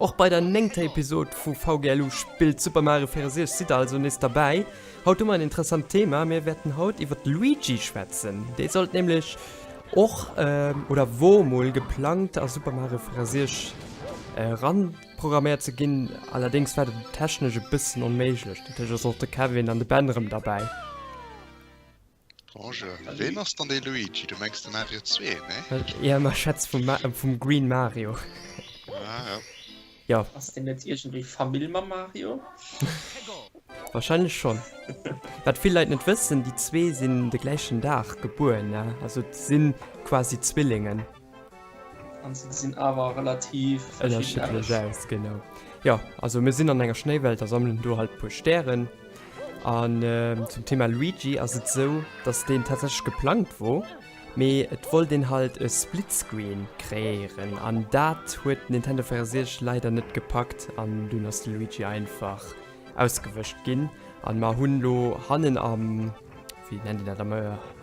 Och bei der néngter Episod vu VGLU spillt Super Mario 64 sidd der also nees derbäi. Haut hu mer en interessant Thema, mir wäerten haut iwwer Luigi schwätzen. Dee sollt nämlech och, oder wor mol geplangt a Super Mario 64 eran programméiert ze ginn. Allerdéngs war dat technesch e bëssen onméiglech. Natierlech ass och de Kevin an de Ben erëm derbäi. Bonjour, ween ass dann dee Luigi? Du mengs de Mario 2, nee? Ja, ma schwätz vum, Ma vum Green Mario. Ah, ja. Ja. Ass deen net iergendwéi Famill mam Mario? Wahrscheinlech schonn. Wat vill Leit net wëssen, déi zwee sinn de gläichen Dag gebuer, ne? Also si quasi Zwillingen. An se gesinn awer relativ ënnerschiddlech aus, genau. Jo, also mir sinn an enger Schnéiwelt a sammelen do halt e puer Stären. An zum Thema Luigi ass et esou, dass deen tatsächlech geplangt wor, mee et wollt een halt e Splitscreen kreéieren an dat huet Nintendo 64 leider net gepackt an dunn ass de Luigi einfach ausgewëscht ginn an mer hunn lo hannen am, wéi nennt een dat, am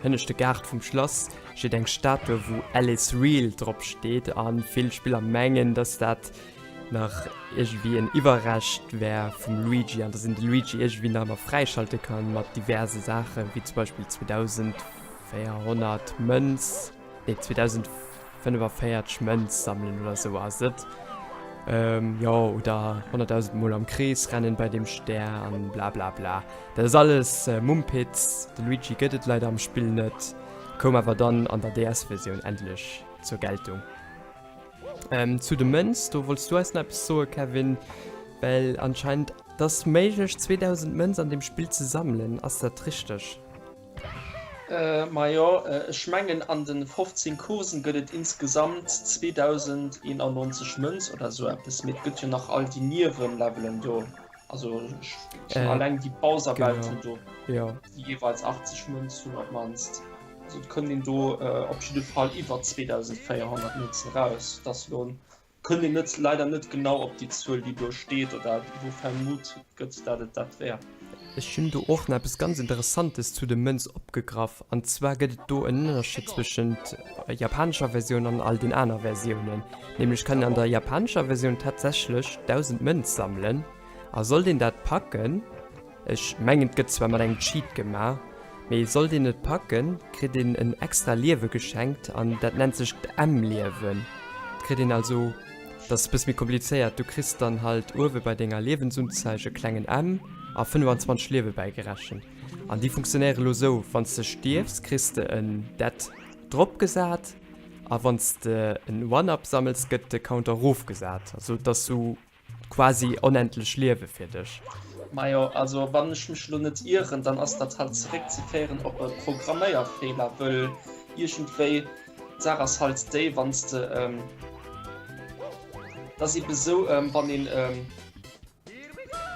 hënneschte Gaart vum Schlass steet eng Statue wou Alice Real drop steet an vill Spiller mengen, dass dat nach iergendwéi en Iwwerrescht wär vum Luigi an dass een de Luigi iergendwéi nach ëmmer fräischalte kann mat diverse Saachen, wéi zum Beispill 2400 Mënz, nee 2045 Mënz sammelen oder sou ass et, jo, oder 100.000 mol am Krees rennen bei deem Stär an blablabla. Dat ass alles Mumpitz, de Luigi gëtt et leider am Spill net, koum awer dann an der DS-Versioun endlech zur Geltung. Zu de Mënz, do wollts du eis nach eppes soe Kevin, well anscheinend et ass méiglech 2000 Mënz an deem Spill ze sammelen, ass dat richteg? Majo, ech mengen an de 15 Coursen gëtt et insgesamt 2091 Mënz oder sou eppes, mee et gëtt jo nach all déi Niewenlevelen do, also schonn alleng déi Bowser-Welten do, déi jeeweils 80 Mënz hunn op d'mannst. Also et kënnt een do op jidde Fall iwwer 2.400 Mënzen eraus. Et ass elo, kënnt een net, leider net genau op déi Zuel, déi do steet oder wou vermut gëtt, dat et dat wär. Ech hunn do och nach eppes ganz Interessantes zu de Mënz opgegraff. An zwar gëtt et do en Ënnerscheed zwëschent japanescher Versioun an all den aner Versiounen. Nämlech kann een an der japanescher Versioun tatsächlech 1.000 Mënz sammelen. A sollt een dat packen, Ech mengen et gëtt zwar mat engem Cheat gemaach, mee sollt een et packen, kritt een en extra Liewe geschenkt an dat nennt sech d'M-Liewen. Et kritt een also, dat ass e bësse méi komplizéiert, du kriss dann halt uewe bei denger Liewensunzeig e klengen M a 25 Liewe bäigerechent. An déi funktionéiere lo sou, wann s de stierfs, kriss de en Dead dropgesat a wann s de en One-Up sammels, gëtt de Counter erofgesat. Also et ass sou Quasi onendlech Liewe fir dech. Majo, also wann ech mech elo net ieren, dann ass dat halt zeréckzeféieren op e Programméierfeeler, wëll iergendwéi, d'Saach ass halt déi, wann s de, et ass ebe sou, wann een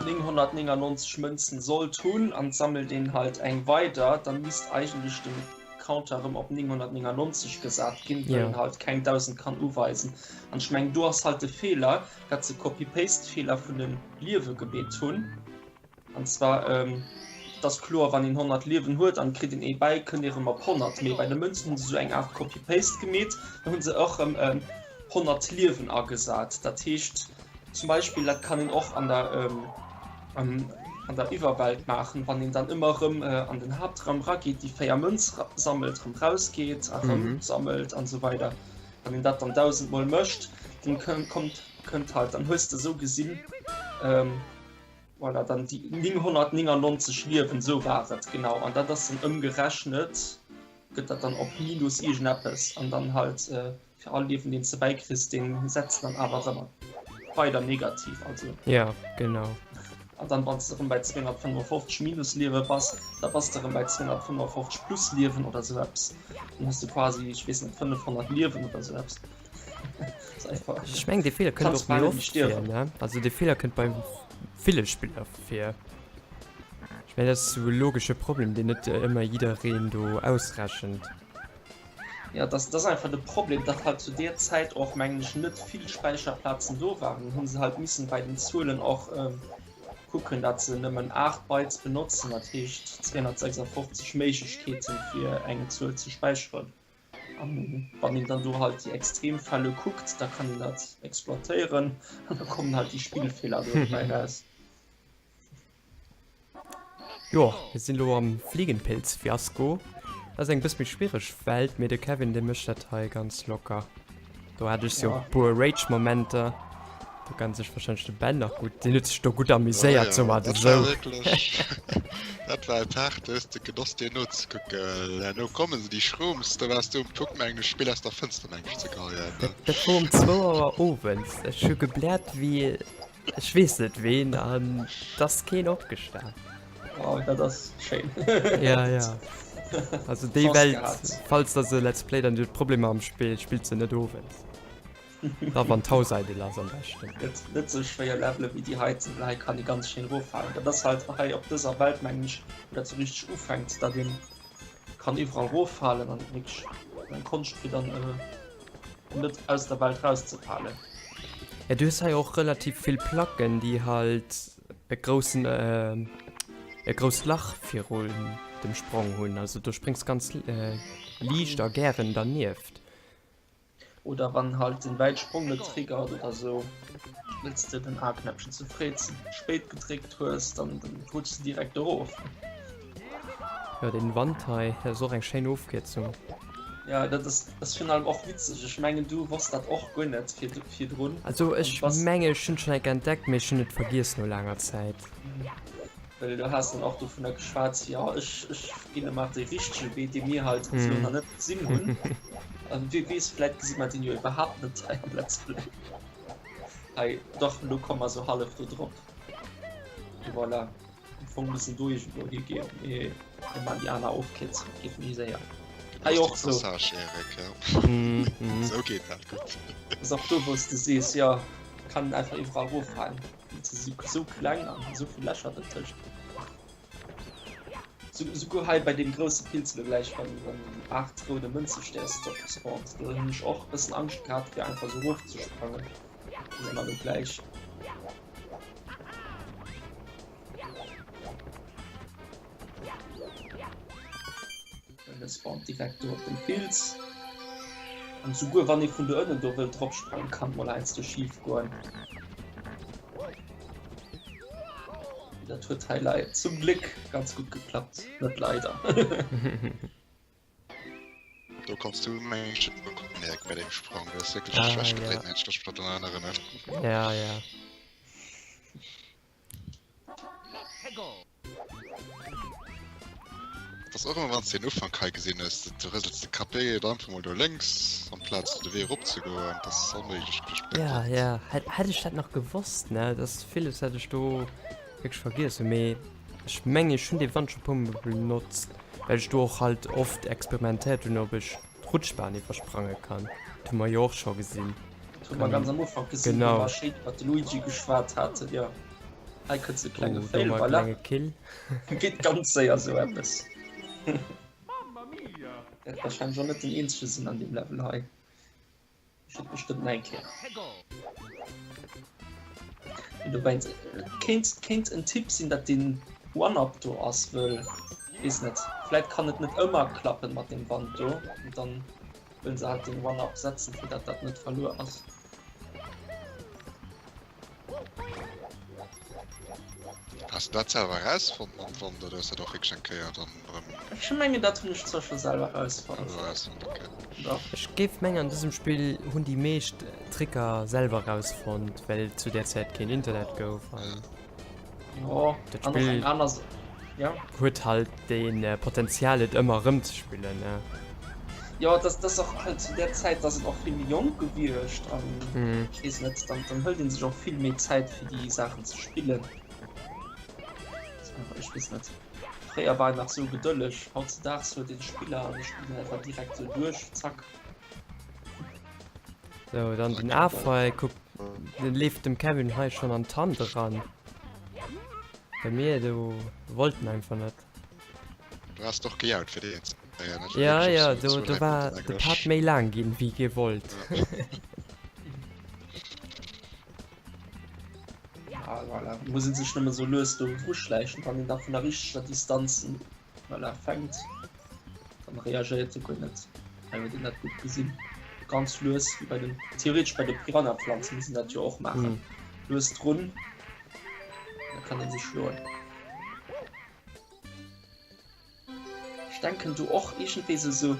999 Mënzen sollt hunn an et sammelt een halt eng weider, dann misst eigentlech den Counter erëm op 999 gesat ginn, wëll en halt keng 1000 kann uweisen. An ech mengen do ass halt de Feeler, dat se Copy-Paste-Feeler vun de Liewe gemeet hunn. An zwar, et ass kloer, wann een 100 Liewen huet an et kritt een ee bäi, kënnt ee rëm op 100. Mee bei de Mënzen hu se sou eng Aart Copy-Paste gemeet, do hu se och rëm 100 Liewen agesat. Dat heescht zum Beispill, dat kann een och an der, an der Iwwerwelt maachen, wann een dann ëmmer rëm an den Haaptraum rageet, déi 4 Mënz sammelt, rëm rausgeet a rëm sammelt an esou weider. Wann een dat dann 1000 mol mécht, dann kommt kënnt halt, dann hues de sou gesinn ähm, voilà, dann déi 999 Liewen, sou war et genau. An dat ass dann ëmgerechnet, gëtt dat dann op minus iergendeppes an dann halt äh, fir all Liewen deen s de bäikriss, deen setzt dann awer rëm weider negativ, also. Ja, genau. An dann wann s de rëm bei 255 minus Liewe bass, da bass de rëm bei 255 plus Liewen oder sou eppes. Dann hues de quasi, ech weess net, 500 Liewen oder sou eppes. Ech meng dee Feeler kënnt och méi oft vir, ne? Also dee Feeler kënnt bei ville Spiller vir. Ech meng dat ass sou e logesche Problem, deen net ëmmer jiddereen do ausrechent. Ja, das, das ass einfach de Problem, datt halt zu där Zäit och, mengen ech, net vill Späicherplazen do waren. Hunn se halt missen bei den Zuelen och ähm, kucken, datt se nëmmen 8 Bytes benotzen, dat heescht 256 Méiglechkeeten fir eng Zuel ze späicheren. An wann een dann do halt déi Extremfälle kuckt, da kann een dat exploitéieren an da kommen halt déi Spillfeeler do dobäi raus. Jo, mir sinn elo am Fliegenpilz-Fiasko. Dat ass eng bësse méi schwiereg Welt, mee de Kevin dee mécht dat hei ganz locker. Do hat ech jo e puer Rage-Momenter. Do kann sech wahrscheinlech de Ben nach gutt, deen huet sech do gutt amuséiert, soe mer et esou. Dat war e Part, do hues de genoss dir nozekucken. Herno kommen se, déi Shrooms, do waars du um Punkt mengen ech, d'Spill aus der Fënster mengen ech ze geheien. Dat wor um zwou Auer owends. Ech hu gebläert wéi ech weess net ween an et ass keen opgestan. Oh, dat ass schéin. Ja, ja. Also déi Welt, falls der se Let's Playt an dir hutt Problemer am Spill, spillt se net owends. Da wann d'Haus eidel ass am beschten. Gëtt net sou schwéier Levele wéi déi heiten, well hei kann ee ganz schéin eroffalen. Dat ass halt hei op dëser Welt mengen ech, wou dat sou richteg ufänkt, datt een kann iwwerall eroffalen an et wierklech eng Konscht fir dann net aus der Welt rauszefalen. Ja du hues hei och relativ vill Placken déi halt e groussen e grousst Lach virun dem Sprong hunn, also do spréngs ganz liicht a gären dernieft. Oder wann halt den Wäitsprong net triggert oder sou, wëlls de den A-Knäppchen ze fréi ze spéit gedréckt hues, dann rutschs de direkt erof. Jo den Wand hei, dat ass och eng schéin Ofkierzung. Ja dat ass ass virun allem och witzeg, ech mengen du wosst dat och guer net virdrun. Also ech mengen ech hunn schon eng entdeckt, mee ech hunn et vergiess no laanger Zäit. Well du has dann och dovunner geschwat, jo ech ech ginn ëmmer dee richtege Wee, dee mir halt bis elo nach net gesinn hunn. An wie weess, vläit gesi mer deen jo iwwerhaapt net hei am Let's Play. Hei, dach, elo komme mer sou hallef do drop. Voilà, am Fong muss en do iergendwou higeen, mee mir man déi aner Ofkierzung, geet méi séier. Hei och sou. Passage, Eric, ja. Sou geet dat gutt. Ass och do, wou s de sees, jo, kann en einfach iwwerall eroffalen. Se si sou kleng an hu souvill Lächer dertëscht. Souguer hei bei deem grousse Pilz elo gläich, wann wann déi 8 roude Mënzestäers drop spawnt, do hunn ech och e bëssen Angscht gehat fir einfach sou rofzesprangen. Gesi mer elo gläich. En spawnt direkt do op dem Pilz. An souguer wann ee vun do ënnen do wëllt drop sprangen, kann mol heiansdo schif goen. Dat huet hei lei zum Gléck ganz gutt geklappt, net leider. Do kanns du meng ech net bekommen, Erik, bei deem Sprang. Du hues wierklech Ah, schlecht ja. gedréit, mengen ech, dass ech mech drun erënneren. Ja, ja. Et ass och ëmmer wanns de den Ufank hei gesinn hues, du rësels de Kapp et einfach mol do lénks amplaz de Wee erop ze goen, dat ass onméiglech duerch Ja, ja, hätt hätt ech dat nach gewosst, ne, dat ass villes wat ech do wierklech vergiess hunn, mee ech mengen ech hunn dee Wand scho puer mol benotzt, well ech do och halt oft experimentéiert hunn ob ech d'Rutschbahn iwwersprange kann, dat hu mer jo och scho gesinn. Dat hu mer ganz am Ufank gesinn, wou mer schéin iwwer de Luigi geschwat haten, jo. Hei kënnt e klenge Oh, do Fail, mar voilà. klenge Kill. Geet ganz séier sou eppes. Wäert wahrscheinlech och net den eenzege sinn an deem Level hei. Steet bestëmmt nach eng Kéier. Mee dobäi kéint kéint en Tipp sinn, datt deen One-Up do ass, wëll weess net, vläit kann et net ëmmer klappen mat deem Wand do an dann wëllen se halt deen One-Up setzen, fir datt dat net verluer ass. Has de dat selwer erausfonnt mam Wand oder hues dat och wierklech eng Kéier dann erëm. Ech mengen dat hunn ech zwar scho selwer erausfonnt. Erausfonnt, okay. Dach. Ech géif mengen an dësem Spill hunn déi meescht Tricker selwer erausfonnt, well zu där Zäit keen Internet gouf an. Jo, Dat an och Spill eng aner S ja. huet halt de Potenzial et ëmmer erëm ze spillen, ne? Jo, dat ass och halt zu där Zäit ass et och vill méi jonk gewiescht an Mhm. ech weess net, dann, dann hëlt een sech och vill méi Zäit fir déi Saachen ze spillen. Ech weess net. Fréier war een nach sou gedëlleg, hautzedaags huet een Spiller an spillt een einfach direkt sou duerch, zack. Sou, dann den Afei, kuck, den leeft dem Kevin hei schon an d'Hand eran. Bei mir, do wollt en einfach net. Du has doch gejaut fir déi ze kréien. Ja, ja, do, do war de Part méi laang ginn, wéi gewollt. Ah, voilà. Muss een sech nëmme sou lues do druschläichen, wann een da vun der richteger Distanz voilà, fänkt, dann reagéiert e guer net. Hei huet een dat gutt gesinn. Ganz lues, wéi bei den, theoretesch bei de Piranha-Pflanzen muss een dat jo och maachen. Mm. Lues drun, da kann een se schloen. Ech denken do och iergendwéi sou, sou,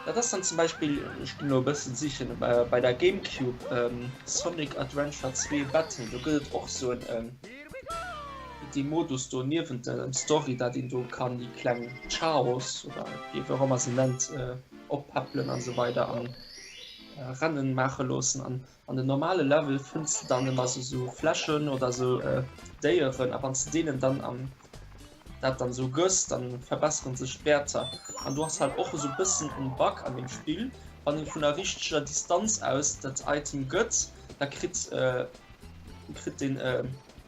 dat ass dann zum Beispill, ech ginn elo e bëssen sichen, bei der Gamecube, Sonic Adventure 2 Battle, do gëtt et och sou en, dee Modus do niewent der Story, dat een do kann déi kleng Chaos oder wéi och ëmmer se nennt, oppäppelen an esou weider an Rennen maache loossen. An an den normale Level fënns de dann ëmmer sou sou Fläschen oder sou Déieren a wann s de deenen dann am dat dann sou gëss, dann verbesseren sech d'Wäerter. An du has halt och esou bëssen en Bug an dem Spill, wann een vun der richteger Distanz aus dat Item gëtt, da kritt kritt den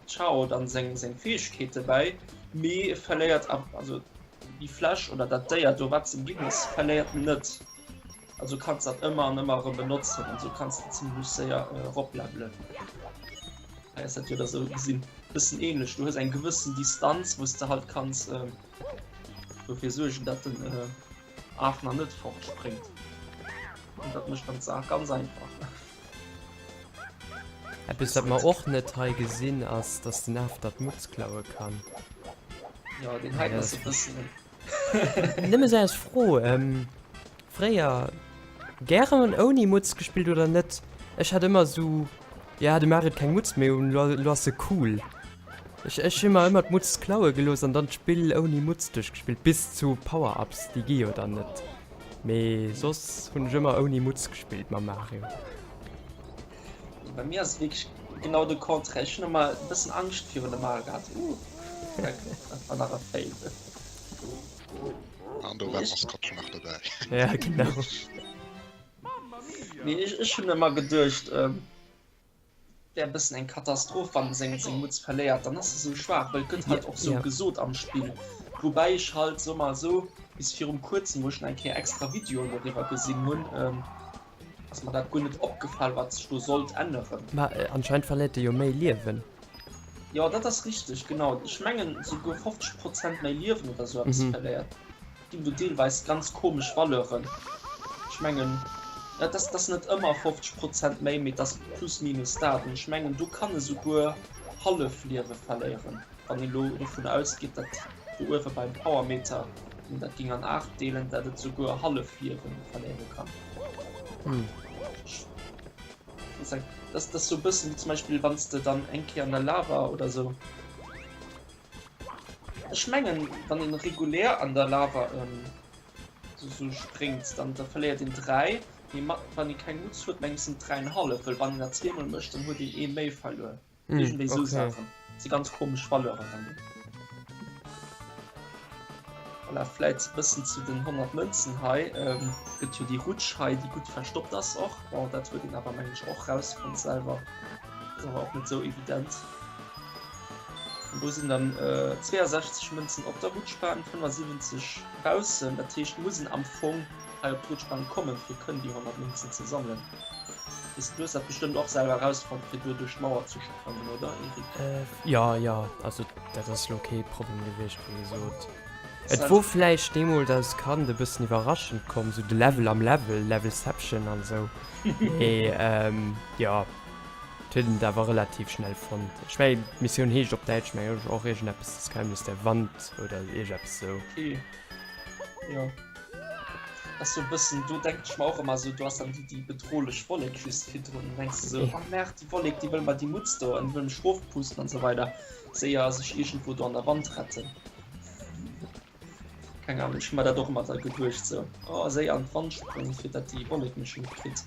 Chao dann seng seng Fäegkeete bäi, mee e verléiert also déi Fläsch oder dat Déier do wat s em ginn hues, verléiert en net. Also kanns dat ëmmer an ëmmer erëm benotzen an sou kanns de zimlech séier eroplevelen. Hei ass dat jo da sou gesinn bëssen ähnlech. Du hues eng gewëssen Distanz wou s de halt kanns dofir suergen, dat den Af nach net fortspréngt. An dat mécht dann d'Saach ganz einfach. Eppes wat mer och net hei gesinn ass, dass den Af der d'Mutz klaue kann. Jo, deen heiten ass e bëssen. Nëmme sou aus Fro, fréier gären ouni Mutz gespillt oder net? Ech hat ëmmer sou, ja de Mario huet keng Mutz méi un, lo ass e cool. Ech ech hu mer ëmmer d'Mutz klaue gelooss an dann d'Spill ouni Mutz duerchgespillt, bis zu Power-Ups, déi gi jo dann net. Mee soss hunn ech ëmmer ouni Mutz gespillt mam Mario. Bei mir ass et wierklech genau de Contraire. Ech hunn ëmmer e bëssen Angscht virun dem Mario gehat. Uh, dat war nach e Fail. An do war d'Maskottchen nach dobäi. Ja, genau. Nee, ech, ech hunn ëmmer geduecht, ähm, wär e bëssen eng Katastroph, wann en seng, seng Mutz verléiert. Dann ass e sou schwaach, well et gëtt halt och sou Ja. gesot am Spill. Woubäi ech halt, soe mer esou, bis virum kuerzem, wou ech nach eng Kéier extra Videoen doriwwer gesinn hunn, ähm, Ass mer dat guer net opgefall wat sech do sollt änneren. Ma anscheinend verléiert e jo méi Liewen. Jo dat ass richteg, genau. Ech mengen souguer 50 Prozent méi Liewen oder sou eppes verléiert. Ginn do deelweis ganz komesch Valeuren. Ech mengen dat ass ass net ëmmer 50 Prozent méi, mee et ass plus minus dat. An ech mengen do kann e souguer hallef Liewe verléieren. Wann een elo dovun ausgeet, datt do uewe beim Powermeter een dat géing an 8 deelen, datt et souguer hallef Liewe verléiere kann. Dat ass sou e bëssen wéi zum Beispill wann s de dann eng Kéier an der Lava oder sou, ech mengen wann een regulär an der Lava sou spréngt, dann da verléiert een 3, mee wann ee keng Mutz huet, meng ech sinn et 3,5, well wann een dat zweemol mécht, dann huet een ee méi verluer. Mm, Irgendwie so okay. Sachen. Si ganz komisch Valeuren dann. Voilà, vläit e bëssen zu den 100 Mënzen hei. Ähm, gëtt jo déi Rutsch hei, déi gutt verstoppt ass och. Bon, dat huet een awer meng ech och rausfonnt selwer. Ass awer och net sou evident. An do sinn dann äh, 62 Mënzen op der Rutschbahn, 75 baussen. Dat heescht, muss en am Fong hei op d'Rutschbahn kommen, fir kënnen déi 100 Mënzen ze sammelen. Du hues dat bestëmmt och selwer erausfonnt, fir do duerch d'Mauer ze sprangen, oder Eric? Jo, jo, also dat ass elo kee Problem gewiescht, wéi gesot. Et wor vläicht deemools als Kand e bëssen iwwerraschend komm, sou de Level am Level, Levelception an esou, mee jo, et huet een et awer relativ schnell fonnt. Ech mengen, d'Missioun heescht op Däitsch, meng ech, och iergendeppes Das Geheimnis der Wand oder iergeppes esou. Okay. Jo. Ass sou e bëssen, do denken ech mer och ëmmer sou, do ass dann déi, déi bedrohlech Wollek just virdrun, dann denks de sou, oh merde, déi Wollek, déi wëll mer déi Mutz do an déi wëll mech rofpusten an sou weider. Séier sech iergendwou do an der Wand retten. Keng Ahnung, ech hu mer dat och ëmmer da geduecht sou, oh séier an d'Wand sprangen, fir dat déi Wollek mech net kritt.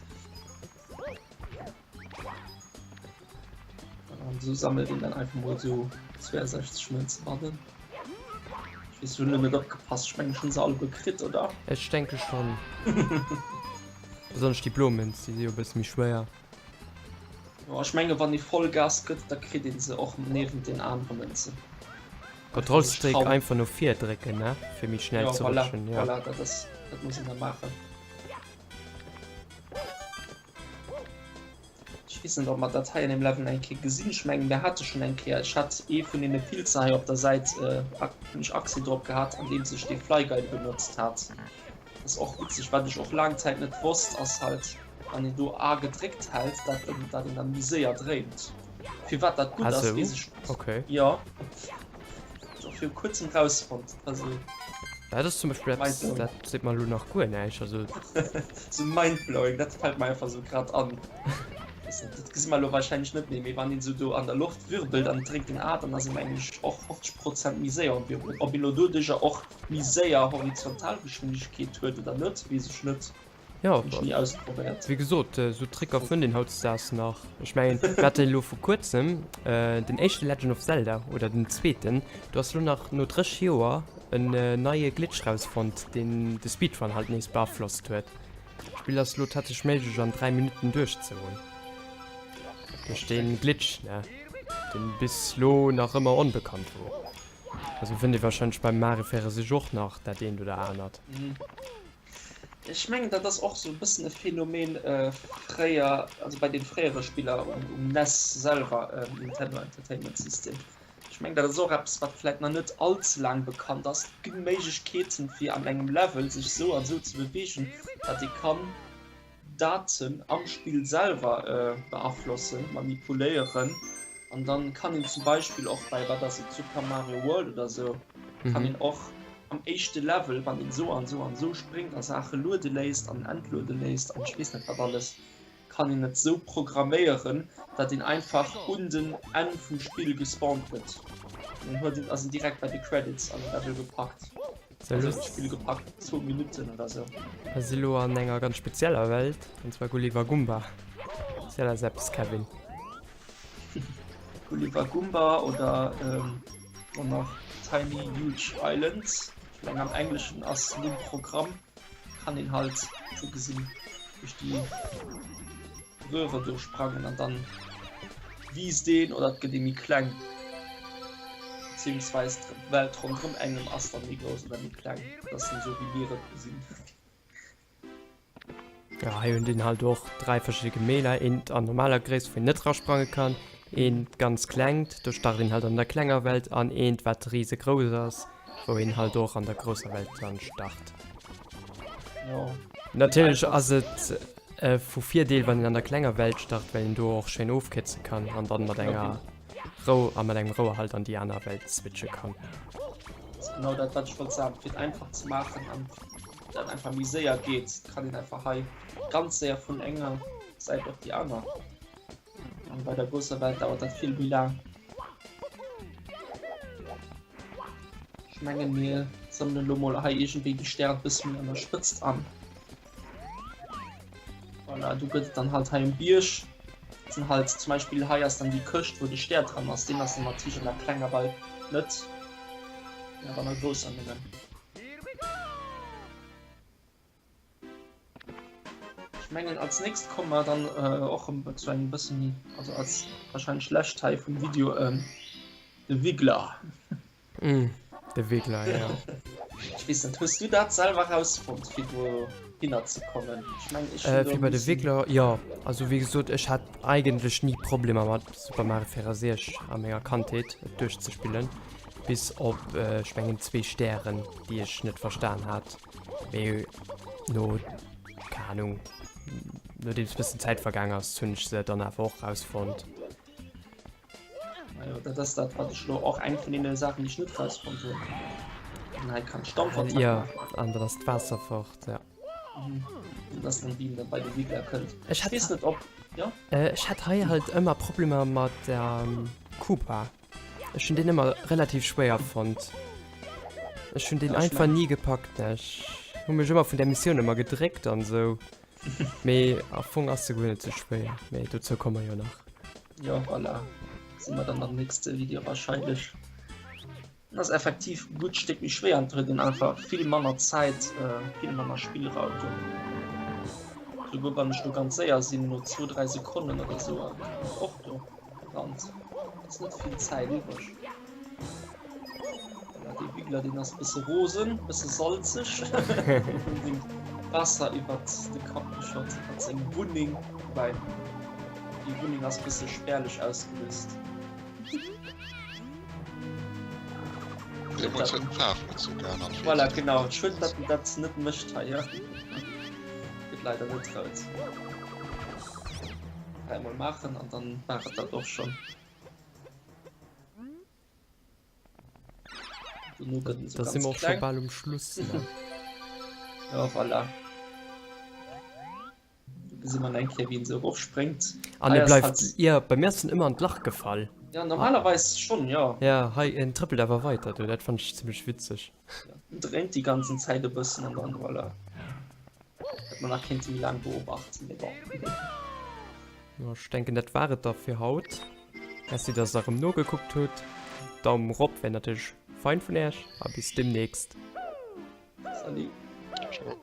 An esou sammelt een dann einfach mol sou 62 Mënzen bannen. Ech weess, ech hunn elo net opgepasst. Ech mengen, ech hunn se alleguer kritt, oder? Ech denke schonn. Besonnesch déi blo Mënz, déi si jo e bësse méi schwéier. Jo, ech menge wann ee Vollgas gëtt, da kritt ee se och niewent den anere Mënzen. Kontrollstéck einfach no vir drécken, ne? Fir méi schnell ze rutschen. Jo, voilà, voilà, dat ass, dat muss een da maachen. Ech weess net, ob mer dat hei an deem Level eng Kéier gesinn. Ech mengen, mir hate schonn eng Kéier, ech hat ee vun deene Pilzer hei op der Säit, hunn ech Accès drop gehat, andeems ech dee Fly Guide benotzt hat. Ass och witzeg, wat ech och laang Zäit net wosst, ass halt wann een do A gedréckt hält, dat dat een dann méi séier dréint. Firwat dat gutt ass, weess ech net. Okay. Jo. Och viru kuerzem rausfonnt. Also. Dat ass zum Beispill eppes, dat seet mer elo nach guer näischt. Also. Sou mindblowing, dat fält mer einfach sou grad an. Dat gesi mer elo warscheinlech net méi, mee wann een sou do an der Loft wirbelt an et dréckt een A, dann ass een mengen ech och 50 Prozent méi séier um Wirbelen. Ob een elo doduercher och méi séier Horizontalgeschwindegkeet huet oder net, weess ech net. Jo, Hunn ech ni ausprobéiert. wéi gesot, esou Tricker fënnt een hautdesdaags nach. Ech mengen, mir hate elo vu kuerzem den éischte Legend of Zelda oder den zweeten, do ass elo nach no 30 Joer en neie Glitch rausfonnt, deen de Speedrun halt nees beaflosst huet. D'Spill ass elo tatsächlech méiglech an 3 Minutten duerchzehunn. Duerch dee Glitch, ne, deen bis lo nach ëmmer onbekannt wor. Also fënnt ee wahrscheinlech beim Mario 64 och nach dat eent oder anert. Ech mengen dat ass och sou e bëssen e Phänomen fréier, also bei den fréiere Spiller um NES selwer, Nintendo Entertainment System. Ech mengen dat ass och eppes wat vläit nach net all ze laang bekannt ass. Et gi Méiglechkeeten fir an engem Level sech sou an sou ze beweegen, datt ee kann Daten am Spill selwer beaflossen, manipuléieren an dann kann een zum Beispill och bei, wat ass et, Super Mario World oder sou, kann een och am éischte Level, wann een sou an sou an sou spréngt a Saache luede léisst an entluede léisst an ech weess net wat alles, kann een et sou programméieren, datt een einfach un den Enn vum Spill gespawnt gëtt. Dann huet een, ass een direkt bei de Credits an de Level gepackt. Also d'Spill gepackt, zwou Minutten oder sou. Mir si lo an enger ganz spezieller Welt, an zwar Gulliver Gumba. Ziel eis eppes, Kevin. Gulliver Gumba oder och nach Tiny Huge Island. Ech mengen am Engleschen ass nom Programm kann een halt sou gesinn duerch déi Röhre do sprangen an dann wiisst een oder et gëtt ee méi kleng. Beziehungsweis d'Welt ronderëm engem ass dann méi grouss oder méi kleng. Dat ass dann esou wéi mir et gesinn. Ja, hei hunn den halt och 3 verschidde Gemäler, eent an normaler Gréisst, wou een net rasprange kann, eent ganz klengt, do start een halt an der klenger Welt an eent wat risegrouss ass, wou een halt och an der grousser Welt dann start. Jo. Natierlech ass et vu Virdeel wann een an der klenger Welt start, well een do och schéin ofkierze kann an dann mat enger Rou a mat engem Rouer halt an déi aner Welt switche kann. Dat ass genau dat wat ech wollt soen, fir et einfach ze maachen an dat einfach méi séier geet, kann een einfach hei ganz séier vun enger Säit op déi aner. An bei der grousser Welt dauert dat vill méi laang. Ech mengen mir sammelen lo mol hei iergendwéi déi Stären bësse méi an der Spëtzt an. Voilà, du gëtt et dann halt hei um Bierg. Dat sinn halt zum Beispill hei ass dann déi Këscht wou de Stär dran ass. Deen ass dann natierlech an der klenger Welt net, awer an der grousser nëmmen. Ech mengen als nächst komme mer dann och erëm zu engem bësse méi, also als wahrscheinlech lescht Teil vum Video, de Wiggler. De Wiggler, jo. Ech weess net, hues du dat selwer rausfonnt fir do hinner ze kommen? Ech mengen ech hunn do Fir bei de missen. Wiggler, jo. Also wéi gesot, ech hat eigentlech ni Problemer mat Super Mario 64 a menger Kandheet et duerchzespillen, bis op ech mengen zwee Stären, déi ech net verstan hat. Mee no, keng Ahnung, nodeems bëssen Zäit vergaang ass, hunn ech se dann awer och rausfonnt. Majo, dat ass dat, wat ech lo och eng vun deene Saachen, déi ech net rausfonnt hunn. An hei kann Stampfattack Ja, maachen. an dann ass d'Waasser fort, ja. Mhm. Dat ass dann, wéi een dann bei de Wiggler kënnt. Ech Ech weess net, ob, ja? Ech hat hei halt ëmmer Problemer mat der Koopa. Ech hunn deen ëmmer relativ schwéier fonnt. Ech hunn deen einfach ni gepackt. Ech hu mech ëmmer vun der Missioun ëmmer gedréckt an esou. Mee am Fong ass se guer net sou schwéier. Mee dozou komme mer jo nach. Jo, voilà. Gesi mer dann am nächste Video wahrscheinlech. En ass effektiv e gutt Stéck méi schwéier an et huet een einfach vill manner Zäit, vill manner Spillraum do. Souguer wann ech do ganz séier sinn, no zwou, dräi Sekonnen oder sou, och do. Rand. Ass net vill Zäit iwwreg. Voilà, dee Wiggler, deen ass bësse rosen, bësse salzeg. Vun dem Waasser iwwert de Kapp geschott. Hat seng Wunneng, woubäi déi Wunneng ass bësse spärlech ausgelöst. Deemools huet d'Faarf net sou geännert. Voilà, genau. Schued, datt en dat net mécht hei, jo. Gëtt leider net rout. Dräimol maachen an dann war et dat och schonn. Dono gëtt en sou ganz kleng. Da si mer och scho bal um Schluss, ne? Jo, voilà. Do gesi mer eng Kéier, wéi en sou erofspréngt. An e bleift, jo, bei mir ass en ëmmer an d'Lach gefall. Ja, normalerweis schonn, jo. Ja, hei, en trëppelt awer weiter do, dat fannt ech zimmlech witzeg. Ja, en dréint déi ganzen Zäit e bëssen an dann, voilà. Hätt mer nach kéinte méi laang beobachten, mee bon. Jo, ech denken, dat war et da fir haut. Merci, dass der erëm nogekuckt hutt. Daumen rop wär natierlech fein vun äerch a bis demnächst. Salut. Ciao.